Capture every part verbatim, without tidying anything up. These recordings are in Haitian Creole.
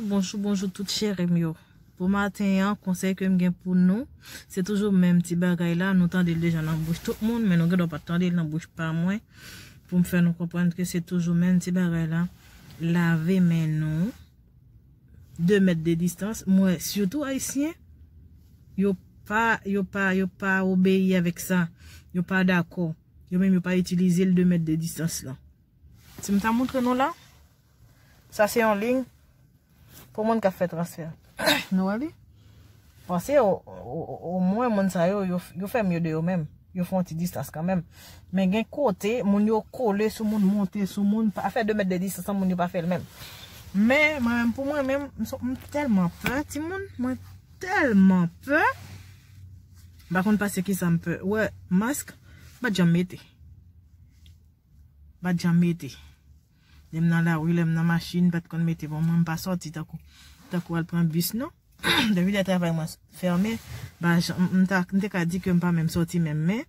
Bonjou, bonjou tout chère m yo. Pou maten an, konsèy ke m gen pou nou, se toujou menm ti bagay la, nou tande l deja nan bouch tout moun, men nou gen dwa pa t tande l nan bouch pa mwen. Pou m fè nou konprann ke se toujou menm ti bagay la, lave men nou, de mèt de distans. Mwen, sitou ayisyen, yo pa, yo pa, yo pa obeyi avèk sa. Yo pa dakò. Yo menm yo pa itilize l de mèt de distans lan. Si m ta montre nou la, sa se yon liy pou moun k ap fè transfè. Nou wè li? Panse o, o, o, omwen moun sa yo, yo, yo fè mye de yo menm. Yo fè yon ti distans kanmenm. Men gen kote, moun yo kole sou moun, monte sou moun, pa fè de mèt de distans, moun yo pa fè l menm. Men, mwen menm, pou mwen menm, m so- m tèlman pè, timoun, mwen tèlman pè. M pa konn pase ki sa m pè. Wè, mask, m pa t janm mete. M pa t janm mete. Lè m nan lari, lè m nan machin, m pa t konn mete. Bon, mwen, m pa sòti tankou, tankou al pran bis, non. Depi lè travay mwen fèmen, ba, jan- m, m ta, m te ka di ke m pa menm sòti menm, men,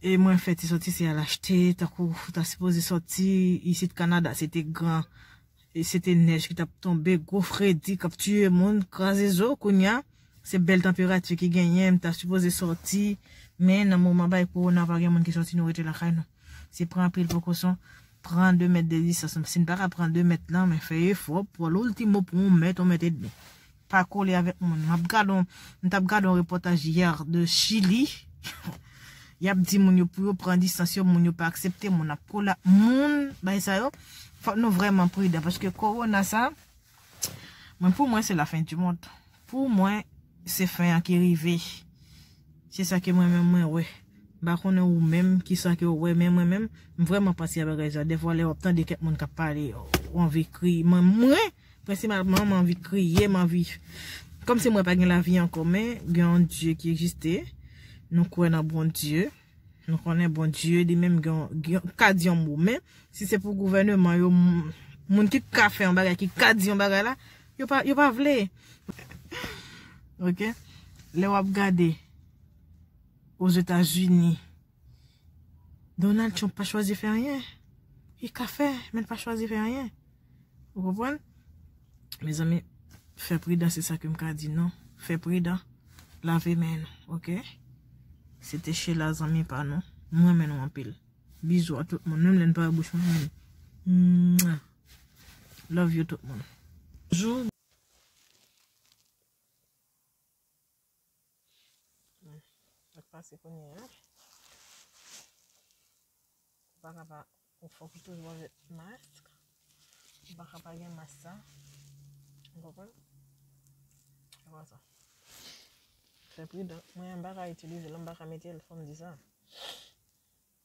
e mwen fè ti sòti, se al achte, tankou, ta sipoze sòti, isit Kanada, se te gran, e se te nèj ki t ap tonbe, gwo fredi k ap tiye moun, kraze zo, kounye a, se bèl tanperati ki genyen, m ta sipoze sòti, men nan moman bay kowona, pa gen moun ki sòti, nou rete lakay nou. Se pran anpil prekosyon, pran de mèt de distans. Si n pa ka pran de mèt lan, men fè efò, pran liltimo pou yon mèt, yon mèt edmi. Pa kole avèk moun. M ap gade yon, m t ap gade yon repòtaj yè de Chili. Y ap di moun yo pou yo pran distans yo, moun yo pa aksepte, moun ap kole ak moun, bay sa yo. Fòk nou vrèman pridan, paske kowona sa, mwen, pou mwen, se la fen di mond. Pou mwen, se fen an ki rive. Se sa ke mwen menm mwen wè. M pa konnen ou menm, ki sa ke ou wè, men mwen menm, m vrèman panse a bagay sa. Defwa, lè w ap tande kèk moun k ap pale, ou anvi kriye. Mwen, mwen, prensipalman, m anvi kriye, m anvi, kòmsi mwen pa gen lavi ankò, men gen yon Dye ki egziste. Nou kwè nan Bondye. Nou konnen Bondye li menm gen, gen, ka di yon mo. Men, si se pou gouvèneman yo, m- moun ki ka fè yon bagay, ki ka di yon bagay la, yo pa, yo pa vle. Ok? Lè w ap gade, Ozetazini, Donald Trump pa chwazi fè anyen. Li ka fè, men l pa chwazi fè anyen. Ou konprann? Mezanmi, fè pridan, se sa ke m ka di nou. Fè pridan. Lave men nou, ok? Se te Sheila, zanmi pa nou. M renmen nou anpil. Bizou a tout moun. Menm lè n pa wè bouch mwen, men. Mwah. Love you tout moun. Jou. Sa k pase kounye a? Ou pa ka pa, ou fòk ou toujou avèk mask. Ou pa ka pa gen mask sa. Ou konprann? Se konsa. Fè pridan. Mwen, m pa ka itilize l, m pa ka mete l, fò m di sa.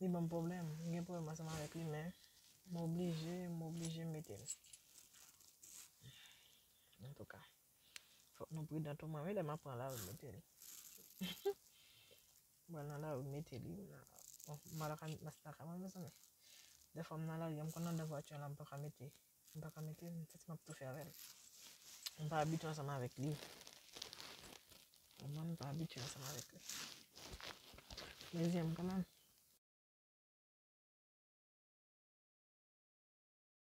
Li ban m pwoblèm. M gen pwoblèm ansanm avèk li, men m oblije, m oblije mete l. Antouka, fòk nou pridan tou. Mwen, wi, lè m ap pran lari, m mete l. Mwen nan lari, m mete li. Bon, m pa ka met mask la ka mwen, mezanmi. Dèfwa, m nan lari, m konn anndan vwati an la, m pa ka mete. M pa ka mete, m santi m ap toufe avè l. M pa abitye ansanm avèk li. Konprann? M pa abitye ansanm avèk li. Dezyèm kanmenm.